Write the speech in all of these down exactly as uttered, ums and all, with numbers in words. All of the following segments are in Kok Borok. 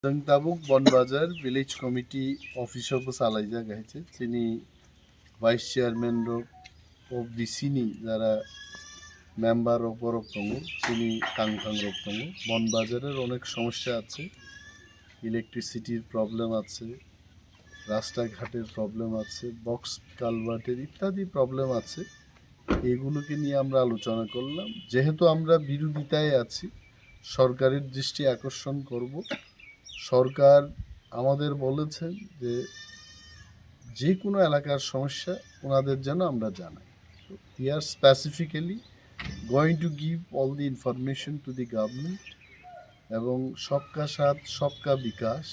Chwng tabuk Bonbazar Village Committee office o bwsalaijak hai se. Chini vice chairman rok, O B C ni jara member rok borok tongo, chini tangthang rok tongo. Bonbazarer onek somossa ache, electricity r problem ache, rasta ghater problem ache, box culvert er ityadi problem ache. এগুলোকে নিয়ে আমরা আলোচনা করলাম। যেহেতু আমরা বিরোধিতায় আছি, সরকারের দৃষ্টি আকর্ষণ করব। সরকার আমাদের বলেছেন যে যে কোনো এলাকার সমস্যা ওনাদের যেন আমরা জানাই। So, we are specifically going to give all the information to the government এবং সবকা সাথ সবকা বিকাশ,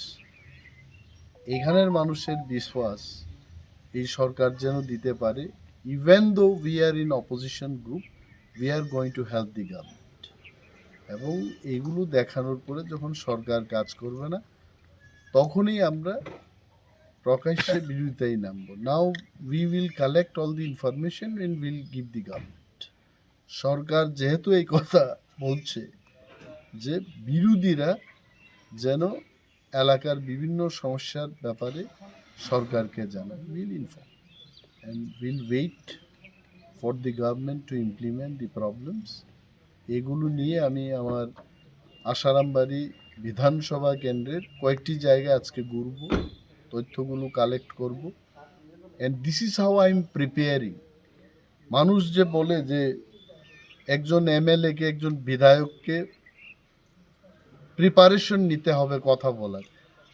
এখানের মানুষের বিশ্বাস এই সরকার যেন দিতে পারে। Even though we are in opposition group, we are going to help the government. এবং এইগুলো দেখানোর পরে যখন সরকার কাজ করবে না, তখনই আমরা প্রকাশ্যে বিরোধিতায় নামবো। Now we will collect all the information and will give the government. সরকার যেহেতু এই কথা বলছে যে বিরোধীরা যেন এলাকার বিভিন্ন সমস্যার ব্যাপারে সরকারকে জানান, will inform and will wait for the government to implement the problems. এগুলো নিয়ে আমি আমার আশারামবাড়ি বিধানসভা কেন্দ্রের কয়েকটি জায়গা আজকে ঘুরব, তথ্যগুলো কালেক্ট করব। And this is how I am preparing. মানুষ যে বলে যে একজন এমএলএ কে, একজন বিধায়ককে প্রিপারেশন নিতে হবে কথা বলার।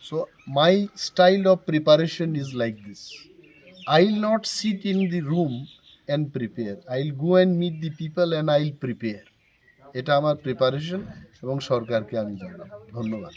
So my style of preparation is like this. I will not sit in the room and prepare. I will go and meet the people and I will prepare. এটা আমার প্রিপারেশন এবং সরকারকে আমি জানাবো। ধন্যবাদ।